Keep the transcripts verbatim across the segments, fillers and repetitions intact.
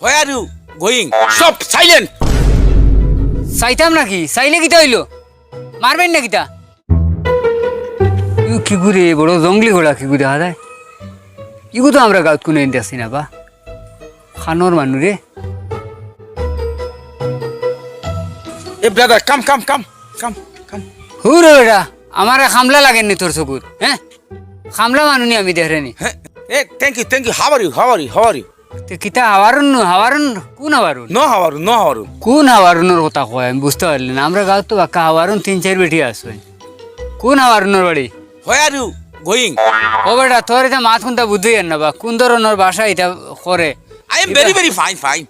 Where are you going? Stop! Silent! চাইতাম নাকি? চাইলে কিতা অইলো? মারবেন না কিতা? ইউ কিগু রে, বড় জংলি ঘোড়া কিগু দেখা যায়। ইগু তো আমরা গাউত কুনুদিন দেখছি না বা। খানোর মানু রে। এ brother, come, come, come, come, come. হুরো বেটা, আমারে খামলা লাগের নি তোর চকুত, হে? খামলা মানু নি আমি দেখরে নি। হে? এ, thank you, thank you. How are you? How are you? How are you? তে কিতা হাওয়ারুন নু? হাওয়ারুন? কুন হাওয়ারুন? No হাওয়ারুন, no হাওয়ারুন। কুন হাওয়ারুনর কথা কয় আমি বুঝতে পারলি না। আমরা গাউত তো বাক্কা হাওয়ারুন তিন চাইর বেটি আছে। কুন হাওয়ারুনর বাড়ি? Where are you going? ও বেটা, তোর ইতা মাত কুনতা বুঝি আর না বা, কুন ধরনর ভাষা ইতা করে? I am very, very fine, fine.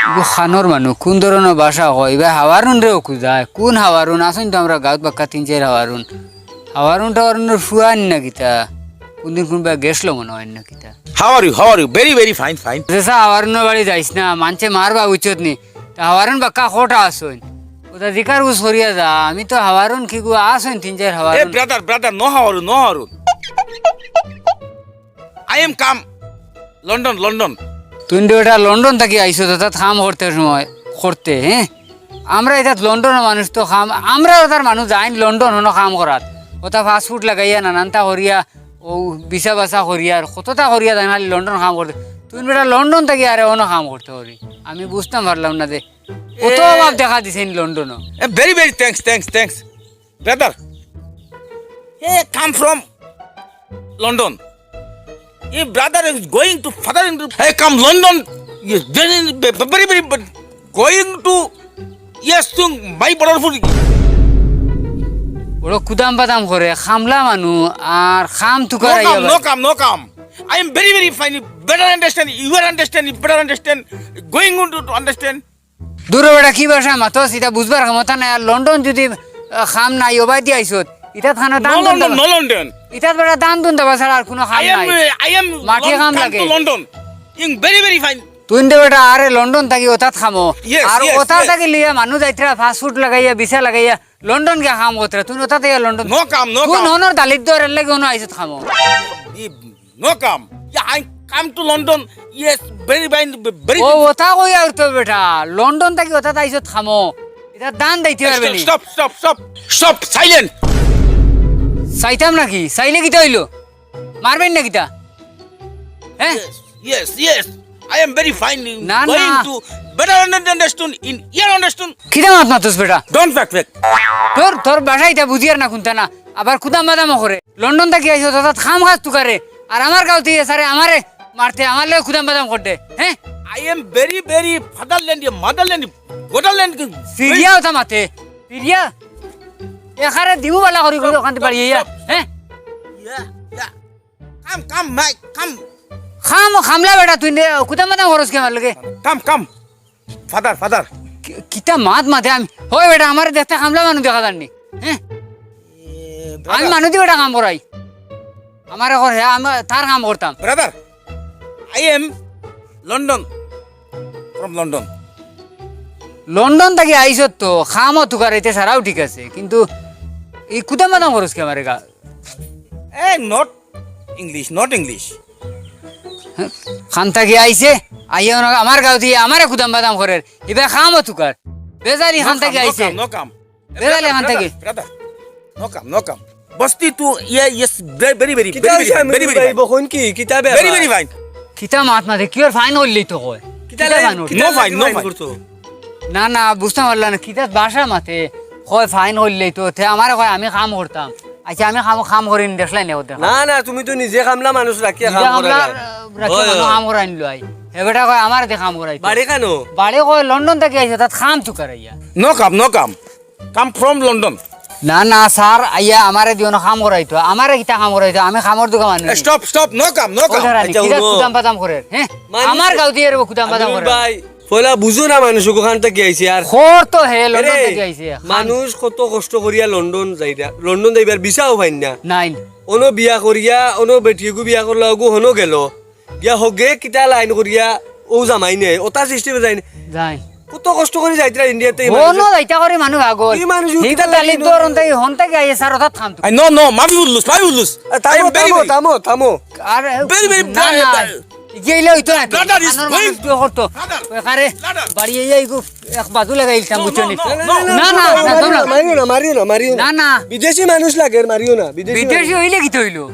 ইগু খানোর মানু, কুন ধরনর ভাষা কয়? ইবা হাওয়ারুনরে অকু যায়। কুন হাওয়ারুন? আছইন তো আমরা গাউত বাক্কা তিন চাইর হাওয়ারুন। হাওয়ারুন টাওয়ারুনর ফুয়া আইন না কিতা? কুনদিন কুনবা গেছলো মনো অয় না কিতা? How are you? How are you? Very, very fine, fine. যেসা হাওয়ারুনর বাড়ি যাইস না, মানষে মারবা উচিত নি। তা হাওয়ারুন বাক্কা খোটা আছইন। ওটা জিকার উস করিয়া যা, আমি তো হাওয়ারুন কিগু আছইন তিন চাইর এ হাওয়ারুন। Brother, brother, no হাওয়ারুন, no হাওয়ারুন। I am come London, London. তুই তো বেটা লন্ডন থাকি আইছো, তো তাত কাম করতে সময় করতে, হে? আমরা ইতাত লন্ডনর মানুষ তো কাম, আমরা ওতার মানুষ যাইন লন্ডন হনো কাম করাত। ওতা passport লাগাইয়া নানানতা করিয়া, ও ভিসা বাসা করিয়া, আর কততা করিয়া যাইন খালি লন্ডন কাম করতে। তুই বেটা লন্ডন থাকি আরে হনো কাম করতে করি। আমি বুঝতাম পারলাম না যে কত এ অভাব দেখা দিছে ইন লন্ডনও। এ, very, very thanks, thanks, thanks. Brother, he come from London. He brother is going to father in, he come London. Yes, very, very, very, very, going to, yes, to my brother food. বড় কুদাম বাদাম করে, খামলা মানু, আর কাম তুকার No আইয়া come, no বাড়ি। Come, no come. I am very, very fine. You better understand. You are understand. You better understand. Going on to, to understand. দূর বেটা, কি ভাষা মাতস, ইতা বুঝবার ক্ষমতা নাই। আর লন্ডন যদি, আহ, কাম নাই, ওবায়দি আইছত, ইতাত খানো দান No London, দুন্দা no London. ইতাত বেটা দান দুন্দা বা ছাড়া আর কুনু কাম I am, নাই। Uh, I am মাটি Lon-, কাম come লাগে। To London. In very, very fine. তুই দে বেটা, আরে লন্ডন থাকি ওতাত কামো। Yes, আর yes, ওতা yes. থাকি লইয়া মানু যাইতরা passport লাগাইয়া, ভিসা লাগাইয়া, লন্ডন গিয়া কাম করতরা। তুই ওতা থাকি লন্ডন। No come, no তুই come. ননর দালিত ধরে লাগি হনো আইছত কামো। No come. Yeah, I come to London. Yes, very fine, very ও, good. ওতা কই আর তো বেটা, লন্ডন থাকি ওতা আইছত কামো। ইতা দান দিতে পারবে নি। Stop, stop, stop, stop. Stop, silent. চাইতাম নাকি? চাইলে কিতা অইলো? মারবেন না কিতা? হ্যাঁ? Yes, yes, yes. I am very fine. না, না। Going to better understand in your understand. কিতা মাত মাতস বেটা? Don't fact fact. তোর, তোর ভাষা ইতা বুঝিয়ার না কুনতা না। আবার কুদাম বাদামও করে। লন্ডন থাকি আইছো, তোর কাম কাজ তুকারে। আর আমার গাউত ইয়ে সারে আমারে মারতে, আমার লগে কুদাম বাদাম করতে। হ্যাঁ? I am very, very fatherland, motherland, fatherland. Syria ওতা মাতে। সিরিয়া? এখানে দিমু বালা করি করি ওখান বাড়ি ইয়া। হ্যাঁ? Yeah, yeah. Come, come, mate, come. খাম, খামলা বেটা, তুই নে, কুদাম বাদাম করস কে আমার লগে? Come, come. Father, father. কি-, কিতা মাত মাতে আমি? হয় বেটা, আমারে দেখতে খামলা মানু দেখা যার নি। হ্যাঁ? এ, আমি brother. মানু দি বেটা কাম করাই। আমারে কর, হ্যাঁ, আমি তার কাম করতাম। Brother, I am London. From London. London থাকি আইছত তো, কামও তুকার ইতে সারাও ঠিক আছে, কিন্তু এই কুদাম বাদাম করস কে আমারে গা? এ, not English, not English. খান থাকি আইছে, আইয়া ওনা আমার গাউত ইয়া আমারে কুদাম বাদাম করের, ইবা কামও তুকার। বেজারি খান থাকি আইছে। No come, no come. বেজারি খান থাকি। Brother, brother. No come, no come. বস্তি তু, ইয়ে, yes, very, very, very, কিতা very, অইছে very, আমি very, very ভাই, fine. বখন কি? কিতা ব্যাপার? Very, very fine. কিতা মাত মাতে? কিওর fine করলেই তো কয়। কিতা কিতা fine লাগে? Fine, no কিতা fine, লাগে no fine fine. করতো? না, না, বুঝতাম পারলাম না। কিতা ভাষা মাতে? কয় fine করলেই তো। তে আমারে কয় আমি কাম করতাম। আচ্ছা, আমি কাম, কাম করি নি, দেখলাই নি, ও দেখো। না, না, তুমি তো নিজে কামলা মানুষ রাখিয়া নিজে কাম কামলা করাইলা। রাখিয়া হয়, মানুষ হয়। কাম করাই নিলো আই। হে বেটা কয়, আমার দে কাম করাই। বাড়ি কেন? বাড়ি কয়, লন্ডন থাকি আইছে, তাত কাম তুকার আইয়া। No come, no come. Come from London. না, না, স্যার, আইয়া আমারে দিও না কাম করাইতো। আমারে কিতা কাম করাইতো? আমি কামর দোকান মানুষ। Stop, stop, no come, no come. ওই ধরা নি, আচ্ছা, কিতা হুনো। কুদাম বাদাম করে, হ্যাঁ? মানুষ আমার গাউত ইয়ে রে কুদাম বাদাম মানিরুল করে। ভাই, পয়লা বুঝো না মানুষ ওখান থাকি আইছে আর। খর তো হে, লন্ডন আরে, থাকি আইছে। খান। মানুষ কত কষ্ট করিয়া লন্ডন যাইরা, লন্ডন যাইবার ভিসাও পাইন না। নাইন। অনো বিয়া করিয়া, অনো বেটিগু বিয়া করলা, ওগু হনো গেল। গিয়া হগে কিতা লাইন করিয়া, ও জামাই নেই, ওটা সিস্টেমে যাইন। যাই। কত কষ্ট করি যাইতরা ইন্ডিয়াতে, এই মানুষ। অনো যাইতা করে মানুষ আগল। এই মানুষ হিতা কিতা তালিম লাইন তো হন তাই, হন তাই আইয়ে স্যার, ওটা থাম তো। আই, no, no, মাফি উল্লুস, মাফি উল্লুস। এ, থামো, I am very, থামো, very থামো, থামো। আরে, very, very না, না। গেলে অইতো না। Brother is আনোর মানুষ going তো করতো। Brother, ওই কারে brother। বাড়ি এই, এই গু-, এক বাজু লাগাই দিতাম, No, বুঝছো no, নি? No, no, না, না, না, না, না, না, না। মারিও না, মারিও না, মারিও না। না, না। বিদেশি মানুষ লাগে, মারিও না, বিদেশি বিদেশি মানুষ। অইলে কিতা অইলো?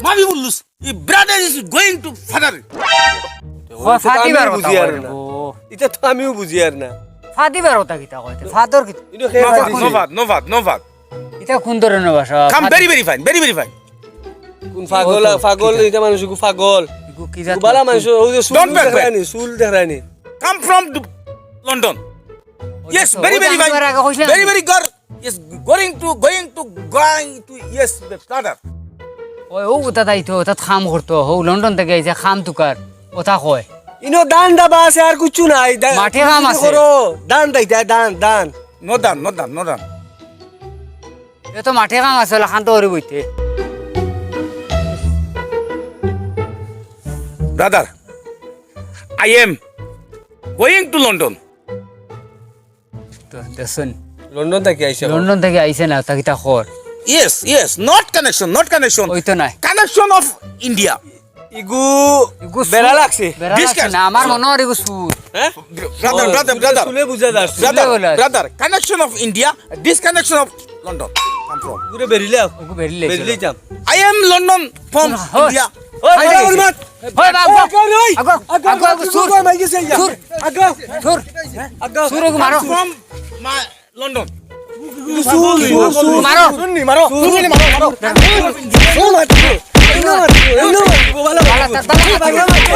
মামি বললুস, "If brother is going to father।" হয়, ওই তো ফাদিবার আমিও কথা বুঝি আর কয় না। রে বো। ইটা তো আমিও বুঝি আর না। ফাদিবার কথা কিতা কইতে? ফাদর কিতা? ইনো কে No ফাদ bad, দিছে? No bad, no bad, no bad। ইটা কোন ধরনের ভাষা? Come ফাদ- very, very fine, very, very fine। কোন পাগল, ওই তো, পাগল, ঠিক আছে। ইটা মানুষ ইগু পাগল। ইগু কি জাত ইগু বালা মানুষ? মানুষ, ওই যে চুল Don't back, back। দেখরায়নি, চুল দেখরায়নি। Come from the London। ওই Yes, তো, very, ওই যে very আমি fine। তোমার আগে কইছিলাম। Very, very good। Yes, going to, going to, going to, yes, the brother। ওই, ও, ওটা তাই তো, ওটা কাম করতো। ও, লন্ডন থাকি আইছে, কাম তুকার। ওটা কয়। ইনো ধান দাবা আছে, আর কিচ্ছু নাই। দা-, মাঠে কাম আছে। করো, ধান দাইতা, ধান, ধান। No ধান, no ধান, no ধান। এ তো মাঠে কাম আছে, ওলা খান্ত করি বইতে। Brother, I am going to London। তো দেখছইন? লন্ডন থাকি আইছে। লন্ডন থাকি আইছে না, তা কিতা কর? Yes, yes, not connection, not connection। ওই তো নাই। Connection of India। ইগু ইগু বেড়া চুর, লাগছে। বেড়া লাগছে Discuss। না, আমার মনে হয় ইগু চুর। হ্যাঁ? Brother, brother, brother। চুলে বুঝা যার। চুলে Brother, বলে আছে। Brother, connection of India, disconnection of London। Come from। পুরো বেরিলে আও। ওগু বেরিলে বেরিলে চলো। যাম। I am London from হয়। India। ওই, হয় ভালো নাকি? করে মাত। হয় বাবা, ওই, ওই, ওই। আগো, আগো, আগো, আগো, আগো, চুর। চুর, মাই গেছে ইয়া। চুর। আগো। চুর। আগো। চুর ওগু মারো। From my London। চুর, চুর, চুর। মারো। শুননি, মারো। শুননি, মারো, মারো। চুর মারছে। চুর মারছে। চুর মারছে। বালা, তার বালা। চুর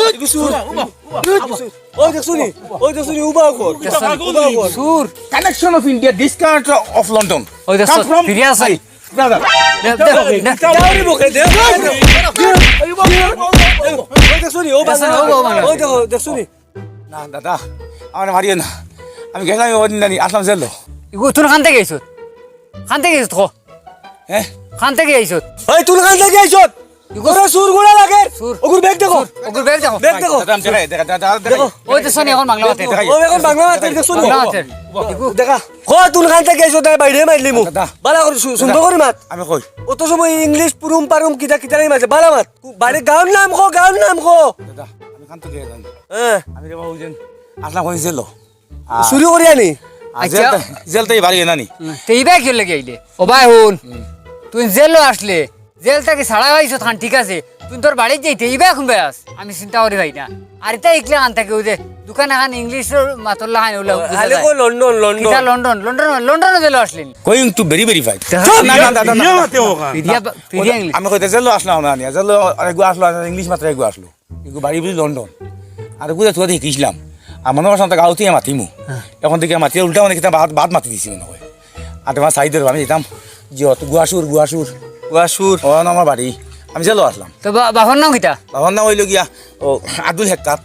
মারছে। চুর। ওই দেখছনি? ওই দেখছনি? উবা কর। উবা কর। চুর। Connection of India, disconnect of London। ওই দেখছো? Come from ফিরিয়া আছে। Brother। দে, দে, দে। যাওরি বকে দে। ওই দেখছনি? ও বাবা। ওই দেখো, দেখছনি? না, দাদা, আমারে মারিও না। আমি গেলাম, ওই দিন জানি, আসলাম জেলো। ইগু, তুই খান থাকি আইছত? খান থাকি আইছত, ক? হ্যাঁ? খান থাকি আইছত? ওই, তুই খান থাকি আইছত? ইগু, ওরা চুর গুলা লাগে। চুর। ওগুর ব্যাগ দেখো। চুর। ওগুর ব্যাগ দেখো। ব্যাগ দেখো। দাদা, আমি দেখাই, দেখা, দেখা, দেখা, দেখা। দেখো। ওই তো শুনি এখন বাংলা মাতে। দেখাই। ও এখন বাংলা মাতে, দেখছো নি? বাংলা মাতে। ইগু। দেখা। ক, তুই খান থাকি আইছত, তাই বাইরে মারলি মু। দাদা। বালা করে সু-, সুন্দর করে মাত। আমি কই? অত সময় ইংলিশ পুরুম পারুম কিতা কিতা নাই মাঝে। বালা মাত। বাড়ি গাঁওর নাম ক, গাঁওর নাম ক। দাদা, আমি খান থাকি আইলাম। হ্যাঁ। আমি রে বাবু যেন আসলাম কই জেলো। আ, চুরি করি আনি? আ, আচ্ছা। জেল তে-, জেল থাকি বাড়ি আনানি। হুম, তে ইবা কিওর লাগি আইলে? ও ভাই হুন, হুম। তুই জেলো আসলে, জেল থাকি ছাড়া পাইছত খান ঠিক আছে, তুই তোর বাড়িত যাইতে ইবা কুনবায় আস? আমি চিন্তা করি পাই না। আর ইতা ইকলা খান থাকি ওই যে দোকান এখান ইংলিশর মাতর লাখান ওলা ও, বুঝা খালি যায়। কই লন্ডন, লন্ডন। কিতা লন্ডন? লন্ডন, লন্ডনও জেলো আসলেন। Going to very, very fine। চুপ! না, না, না, না, না, না। ফিরিয়া, ফিরিয়া ইংলিশ। আমি কইতে জেলো আসলাম না, আনি। জেলো এগু আসলো, ইংলিশ মাত্র এগু আসলো। এগু বাড়ি বুঝি লন্ডন। আর এগু তো হিকিছিলাম। আর মনে করছিলাম তো গাঁওতে মাতিমু। হ্যাঁ। এখন দেখি মাতিয়া উল্টা মানে কিতা বাদ, বাদ মাতি দিছি মনে হয়। আর তোমার সাইডের আমি যেতাম, জি, অত গুয়াসুর, গুয়াসুর। গুয়াসুর। ও না আমার বাড়ি। আমি জেলো আসলাম। তো বা-, বাবার নাম কিতা? বাবার নাম অইলো গিয়া, ও, আব্দুল হেক্কাত।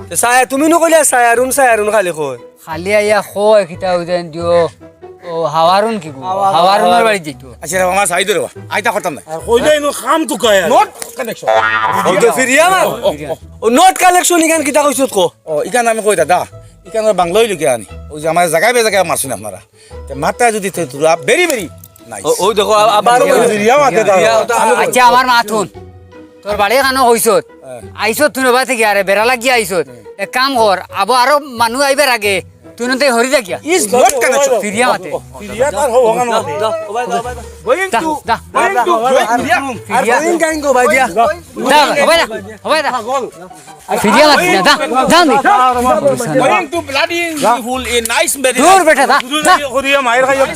তো সায়া, তুমি নু কইলা সায়ারুন, সায়ারুন খালি কয়। খালি আইয়া কয় কিতা ওই যেন দিও, ও, হাওয়ারুন কি গো? হাওয়ারুন, হাওয়ারুনর হাওয়ারুন। বাড়ি যাইতো। আচ্ছা, রে, আমার সাইডে রে, আইতা করতাম না। আর কইলে ইনো খাম তুকায় আর। Not connection। ও, তো ফিরিয়া মার। ও, ও, ও। ও, not connection ইখান কিতা কইছত কো? ও, ইখান আমি কই দাদা, ইখান বাংলা অইলো কি আনি? ওই যে আমার জাগায় বে জাগায় মারছইন আপনারা। তে মাত্রা যদি তে তুরা very, very nice। ও, ওই দেখো, আ-, আবার ওই ফিরিয়া মাতে দাও। ফিরিয়া ওটা আচ্ছা, আমার মাত হুন। তোর বাড়ি কানো কইছত? হ্যাঁ। আইছত তুই নবা থাকি আরে বেড়া লাগিয়া আইছত। হুম। এক কাম কর, আবো আরো মানুষ আইবার আগে তুই নতে হরি যা গিয়া। Is not connection। ফিরিয়া মাতে। ফিরিয়া তার হো হগানো। দা, দা, ও ভাই, দা, ও ভাই, দা। Going to, the, the, going to, the, going to, দা। ফিরিয়া। আর going গাইন গো ভাই দিয়া। দা, ও ভাই, দা, ও ভাই, দা। পাগল। ফিরিয়া মাতে না, দা, দা, দা। Going to bloody beautiful, a nice marriage। দূর বেটা, দা, দা। করিয়া মায়ের খাইয়া। Fine,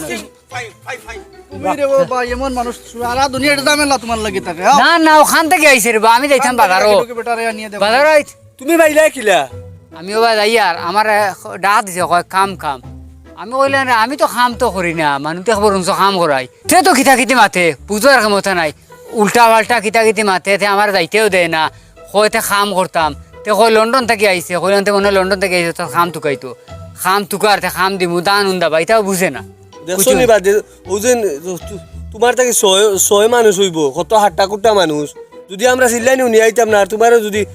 fine, fine। তুমি রে বাবা, এমন মানুষ, সারা দুনিয়ার ঝামেলা তোমার লাগি থাকে, হ্যাঁ? না, না, ওখান থাকি আইছে রে বা, আমি যাইতাম বাজারো। বেটারে আনিয়ে দেবো। বাজারো আইছ-, তুমি বাইলা কিলা? আমি ওবা যাই আর আমার, এ, ডাক দিছে, কয়, "কাম, কাম।" আমি কইলাম, "না, আমি তো কাম তো করি না, মানুষ তো বরঞ্চ কাম করাই।" তে তো কিতা কিতি মাতে, বুঝবার ক্ষমতা নাই। উল্টা পাল্টা কিতা কিতি মাতে, তে আমার যাইতেও দেয় না। কয়, "তে কাম করতাম।" তে কয়, "লন্ডন থাকি আইছে।" কইলাম, "তে মনে হয় লন্ডন থাকি আইছে, তোর কাম তুকাইতো।" কাম তুকার, তে কাম দিমু, দান উন্দা বা, ইতাও বুঝে না। দেখছো নি বাদে, ও যে তু-, তোমার থাকি ছয়, ছয় মানুষ অইবো, কত হাট্টা কুট্টা মানুষ। যদি আমরা চিল্লানি হুনি আইতাম না, আর তোমারও যদি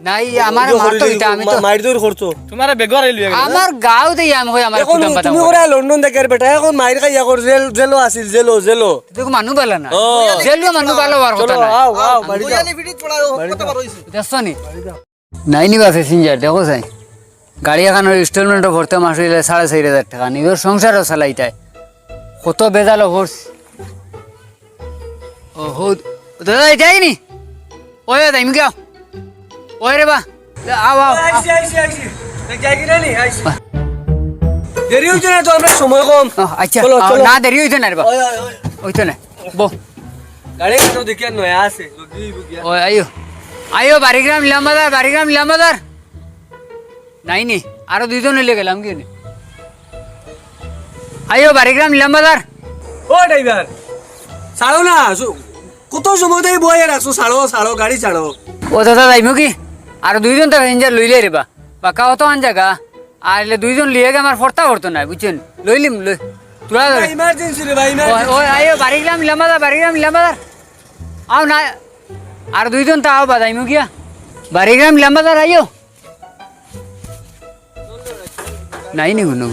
নাই, আমার ইয়ে মার করে তো দিলি, ইটা, আমি মা-, তো মাইর দৌড় করতো। তোমারে বেগর আইলো এগুলো। আমার গাঁও দেই আমি কই আমার এখন কুদাম পাতা তুমি করে। করে লন্ডন দেখের বেটা, এখন মাইর খাইয়া কর জেল, জেলো আছিল, জেলো, জেলো। দেখো মানু বালা না। ও। জেলো মানু বালা হওয়ার কথা চলো, না। আও, আও, বাড়ি যাও। বইয়ালি ফিরিত পড়াও, বাড়ি কথা যাও। বার হইছে। দেখছো নি? বাড়ি যাও। নাই নিবা প্যাসেঞ্জার, দেখো চাই। গাড়ি এখান ইনস্টলমেন্টও ভরতে মাস হইলে সাড়ে চার হাজার টাকা। নিজের সংসারও চালাইতায়। কত বেজালো ভরছি। ও, হো, দাদা, এই যাইনি? ওই, ওই, যাইমু গিয়া। ওই রে বা, আও, আও, আও। আইছি, আইছি, আইছি। এই যাই কি না নি? আইছি। দেরি হইছে না তো, আমরা সময় কম। ও, আচ্ছা, চলো, আও, চলো। না, দেরি হইছে না রে বা। ওই, ওই, ওই। হইছে না। বো। গাড়ি কাটো দেখি আর নয়া আছে, জলদি হইব গিয়া। ওই, আইও। আইও, বারিগ্রাম ইলাম বাজার, বারিগ্রাম ইলাম বাজার। নাই নি, আরো দুইজন হইলে গেলাম কি নি? আইও, বারিগ্রাম ইলাম বাজার। ও ড্রাইভার, ছাড়ো না, সু-, কত সময় ধরে বইয়া রাখছো, ছাড়ো, ছাড়ো, গাড়ি ছাড়ো। ও দাদা, যাইমু কি? আরো দুইজন তো প্যাসেঞ্জার লইলে রে বা। বাক্কা অত আন জাগা। আর এলে দুইজন লিয়ে গে আমার ফর্তা করতো না, বুঝছেন? লইলিম, লই। তোরা আমরা ইমার্জেন্সি রে ভাই, ওই, ইমার্জেন্সি। ওই, আইও, বারিগ্রাম ইলাম বাজার, বারিগ্রাম ইলাম বাজার। আও না, আর দুইজন তো আও বা, যাইমু গিয়া। বারিগ্রাম ইলাম বাজার আইও। নাই নি কোনো।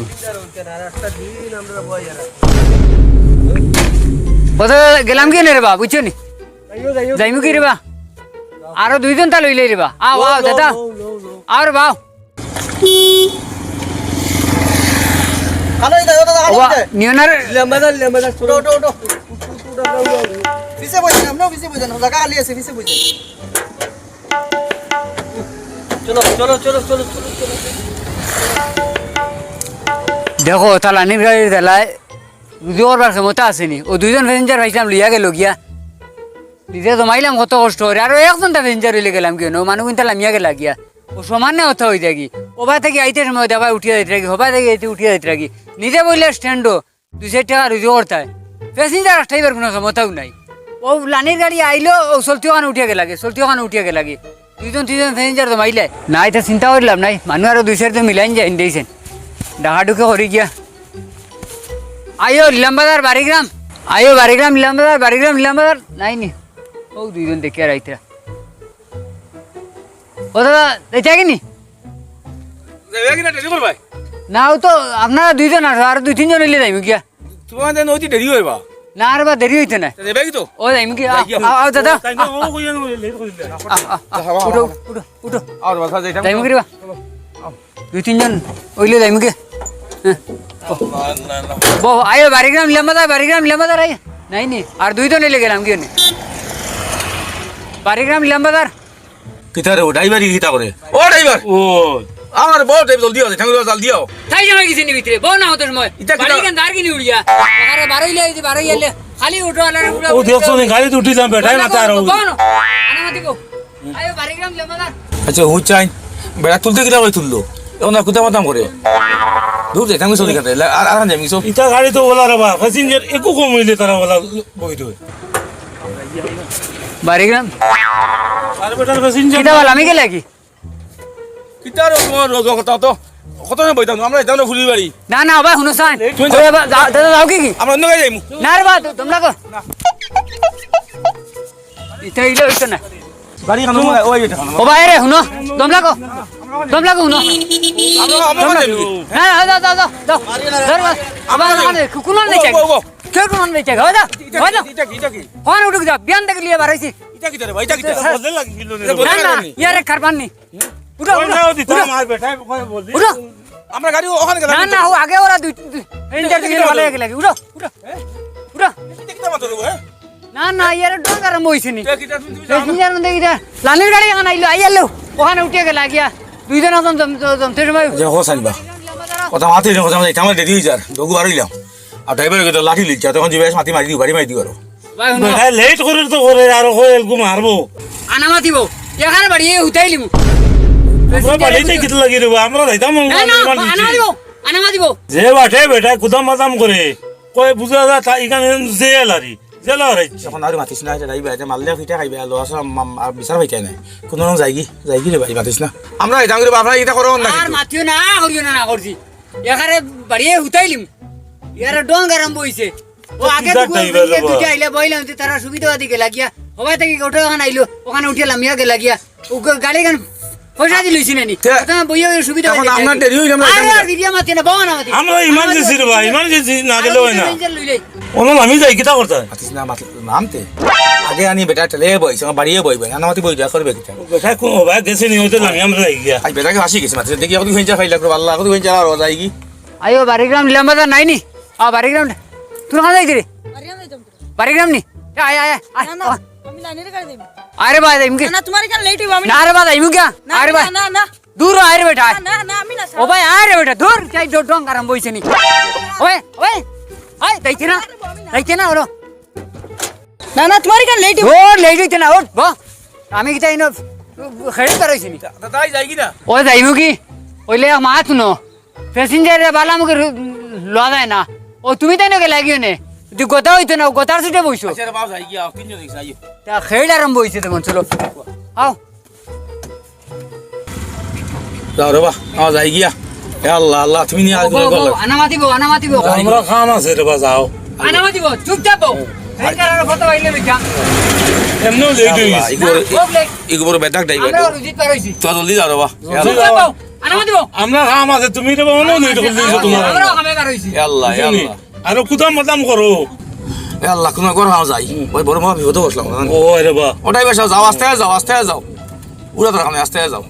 কত গেলাম কি নে রে বা, বুঝছো নি? যাইমু কি রে বা? আরো দুইজন তা লইলে রে বা। আও, আও, দাদা। আও রে বা, আও। ভালো হইছে, দাদা, ভালো ওবা, হইছে। নিও না রে। লম্বা ধর, লম্বা ধর, উঠো, উঠো, উঠো। পিছে বসেন, আপনিও পিছে বসেন, জায়গা খালি আছে, পিছে বসেন। চলো, চলো, চলো। দেখো, তালানির গাড়ির জ্বালায় রুজি করবার ক্ষমতা আছে নি। ও দুইজন প্যাসেঞ্জার পাইছিলাম, লইয়া গেল গিয়া। নিজে জমাইলাম কত কষ্ট করে, আরো একজন তা প্যাসেঞ্জার হইলে গেলাম গিয়া, নো মানুষ কিন্তু লামিয়া গেলা গিয়া। ও সমানে কথা হই থাকি, ওবা থাকি আইতে সময় দাবায় উঠিয়া যাইতে থাকি, হবা থাকি আইতে উঠিয়া যাইতে থাকি। নিজে বইলে স্ট্যান্ডও দুই চাইর টেকা রুজি করতায়, প্যাসেঞ্জার আটকাইবার কোনো ক্ষমতাও নাই। ও লানির গাড়ি আইলো, ও চলতি ওখানে উঠিয়া গেলাগি, চলতি ওখানে উঠিয়া গেলাগি। দুইজন তিনজন প্যাসেঞ্জার জমাইলে। না, ইতা চিন্তা করিলাম নাই, মানুষ আরো দুই চাইরজন মিলাইন যায়, ইন দিয়েছেন। ডাকাডুকি করি গিয়া। আইও, ইলাম বাজার, বারিগ্রাম। আইও, বারিগ্রাম, ইলাম বাজার, বারিগ্রাম, ইলাম বাজার। নাই নি। ও দুইজন দেখিয়া রাইতরা। ও দাদা, যাইতা কি নি? যাইবা কি না, ডেলিভারি ভাই? না, ও তো আপনারা দুইজন আছো, আর দুই তিনজন হইলে যাইমু গিয়া। তোমার জানো অতি দেরি হইবা। না রে বা, দেরি হইতো না। তা যাইবা কি তো? ও যাইমু কি? আও, যাই গিয়া। আও, আও, দাদা। তাই না, ও কইয়া নো, লেট করে দিলে। আও, আও, আও, উঠো, উঠো, উঠো। আর বাসা যাইতাম। যাইমু কি রে বা? দুই তিনজন হইলে যাইমু কি? হ্যাঁ। বউ, আইও, বারিগ্রাম ইলাম বাজার, বারিগ্রাম ইলাম বাজার, আইও। নাই নি, আর দুইজন হইলে গেলাম কি নে? বারিগ্রাম ইলাম বাজার। কিতা রে, ও ড্রাইভার ই কিতা করে? ও ড্রাইভার! ও। আমার বউ ড্রাইভার, জলদি আও, ঠাঙ্গুর জল দিও। তাই জমা গেছে নি ভিতরে, বউ না হতো সময়। ইটা কিতা? বাড়ি কেন দাঁড় কিনি উড়িয়া? আরে বারোই লাই দি, বারোই আইলে। খালি উঠো, আলারে উঠো। ও দেখছো নি, গাড়িত উঠি যাম, বেটায় মাথা আর বউ না। আনা মাতি বউ। আইও, বাড়ি গেলাম, জমা না। আচ্ছা, হুচাইন, বেটা তুলতে কিতা করে তুললো? এখন আর কুদাম মাতাম করে। দূর যাই, ঠাঙ্গুর চলি কাটে। আর, আর যাই, মিশো। ইটা গাড়ি তো ওলা রে বা, প্যাসেঞ্জার একটু কম হইলে তারা ওলা বই তো। বাড়ি গেলাম। আর বেটার প্যাসেঞ্জার কিতা বল, আমি গেলে কি? কিতা রে তোমার রোজ কথা তো? কত না বইতাম, আমরা যাইতাম না ফুলির বাড়ি। না, না, ওবা, হুনো সাইন। এই, তুমি ওবা, যাও। যা-, দাদা, যাও কি কি? আমরা অন্য গাড়ি যাইমু। না রে বা, তো-, তোমরা কো? না। ইটা ইলে হইতো না। গাড়ি খানো, ওই এটা খানো। ওবা, এ রে, হুনো। তোমরা কো? তোমরা কো, হুনো। আমরা, আমরা তোমরা যাইমু। না, না, যাও, যাও, যাও, যাও। ধরো, আবার আমরা ওখানে কুকুর নেই ও, চাই। ও, ও। কেউ কুকুর নেই চাই। হয়ে যাও, ইটা হয়ে যাও। কি, ইটা কি, ইটা কি? ওখানে উঠুক যাও, বিয়ান থেকে লিয়ে বাড়াইছি। ইটা কিতা রে ভাই, ইটা কিতা? স্যার। বদলে লাগি গেল রে। না, না, ইয়ারে খারবান নি। উঠো, ওই উঠো, নাও দিতাম, উঠো। আর বেটায় কই বললি? উঠো। আমরা গাড়ি ওখানে গেলাম। না, না, ও আগে ওরা দুই, দুই, ইটা, ইটা, ইটা, ভালো ইটা। লাগে, লাগে। উঠো, উঠো। হ্যাঁ? উঠো। ইটা কিতা মাতো রে, হ্যাঁ? না, না, ইয়ারে ডং আরম্ভ হইছে নি। ইটা কিতা তুমি, তুমি এই জানো? দুনিয়ার মধ্যে কিতা? লালির গাড়ি এখন আইলো, আইয়ালো। ওখানে উঠে গেল গিয়া। দুইজন এখন জম-, জম-, জমতে সময় যে হোস আনবা। কথা মাতে রে, কথা মাতে, ইটা আমার দেরি হই যার। দগু আর হইলাম। আর ড্রাইভার গেছে লাঠি লিখছে, তখন যে বেশ মাতি মারি দিও, বাড়ি মারি দিও আরো। ভাই, হুনো। বেটায় লেট করে তো করে, আর কই এলকু মারবো। আনা মাতিব। এখানে বাড়ি, এই হুতাইলিমু। আমরা বাড়িতে কিতা লাগি রে বা? আমরা যাইতাম না, না, ইমান আনা দিছি। মাতিব। আনা মাতিব। যে বাটে বেটায় কুদাম মাতাম করে, কই বুঝা যায় তা এখানে জেল আরি, জেল আর আইছে। এখন আর মাতিস না, এটা যাইবা, এটা মারলে ফিটা খাইবে, আর লস আম-, আম-, আর বিচার পাইতে নাই। কোনো রকম যাইগি, যাইগি রে ভাই, মাতিস না। আমরা যাইতাম রে বা, আপনারা ইটা করো না আর কিন্তু। মাতিও না, করিও না, না করছি। এখানে বাড়িয়ে হুতাইলিম। ইয়ারে ডং আরম্ভ হইছে। ও তো আগে কিতা তো টাইপের দুইটা বাবা? আইলে বইলাম যে তারা সুবিধা দিকে লাগিয়া। হবাই থেকে ওটা ওখানে আইলো, ওখানে উঠে লামিয়া গেল লাগিয়া। ও গা-, গাড়ি গান পয়সা দি লইছি না নি? তে, অত বইয়া সুবিধা অইছে। আপনার দেরি অইল, আমরা আরে, যাইতাম। আর ভিডিও মাতি না, বাবা না মাতি। আমরা ইমার্জেন্সি রে ভাই, ইমার্জেন্সি না গেলে অয় না। ইঞ্জিন লইলে। অনো নামি যাই, কিতা করতা? আতিস না, মাত-, নামতে। আগে আনি বেটা ঠেলে বইছে, আমার বাড়িয়ে বইবে। আনা মাতি বই যা করবে কিতা? বেটা কোন, ও ভাই, গেছে নি, ওতে নামি আমরা যাই গিয়া। আই বেটাকে আসি গেছে, মাতিস দেখি, এখন ভেঞ্চার খাইলা, আল্লাহ, এখন ভেঞ্চার আর যাই কি? আইও, বাড়িগ্রাম নিলাম বাজার নাই নি? আ, বাড়িগ্রাম। তুই কানো যাইতে রে? বাড়িগ্রাম যাইতাম তো। বাড়িগ্রাম নি? এ, আয়, আয়, আয়, আয়। না, না, আমি লাইনের গাড়ি যাইমু। আরে বা, যাইমু কি? না, না, তোমার এখানে লেট হইব, আমি না, আরে বা, যাইমু কিয়া? না, আরে বা। না, না, না। দূর আয় রে বেটা, আয়। না, না, না, আমি না, ও ভাই, আয় রে বেটা, দূর, চাই ডং আরম্ভ হইছে নি। ওই, ওই, আয়, যাইতে না, যাইতে না, হলো। না, না, তোমার এখানে লেট হইব। ও, লেট হইতে না, ওঠ, বহ। আমি কিতা ইনো, খেড়ে বেড়াইছি নি? দাদা, যাই কি না? ও, যাইমু কি? ওইলে এক মাত হুনো। প্যাসেঞ্জাররে বালা মুখে লওয়া যায় না। ও, তুমি তাই না গেলা গিয়ে নে। যদি গোতা হইতো না, ও গোতার সিটে বইছো। আচ্ছা রে বাবা, যাই গিয়া, তিনজন হইছে, আইও। তা খেল আরম্ভ হইছে তখন, চলো। আও। যাও রে বা, আও যাই গিয়া। এ আল্লাহ, আল্লাহ, তুমি নিয়ে আসবে বউ, বউ, বলো। আনা মাতিব, আনা মাতিব। আমরা কাম আছে রে বা, যাও। আনা মাতিব, চুপচাপ বউ। এই কারণে কত বাইলে বেটা। এমনিও লেট হয়ে গেছে। ইগো বড়, না, খুব লেট। ইগো বড় বেটাক ড্রাইভার। আমরা রুজিত পার হইছি। তো জলদি যাও রে বা। চুপচাপ বউ। আনামা দিব। আমরা কাম আছে, তুমি তো বলো না, এটা করলে তো তোমার। আমরা কামে বার হইছি। এ আল্লাহ, এ বুঝলি? আল্লাহ। আরো কুদাম বাদাম করো। এ আল্লাহ, কোনো ঘর হাও যাই। ওই বড় মা বিপদে বসলাম। ও, আরে বা। ওটাই বেশ, যাও, আস্তে যাও, আস্তে যাও। উড়া তোর কামে আস্তে যাও।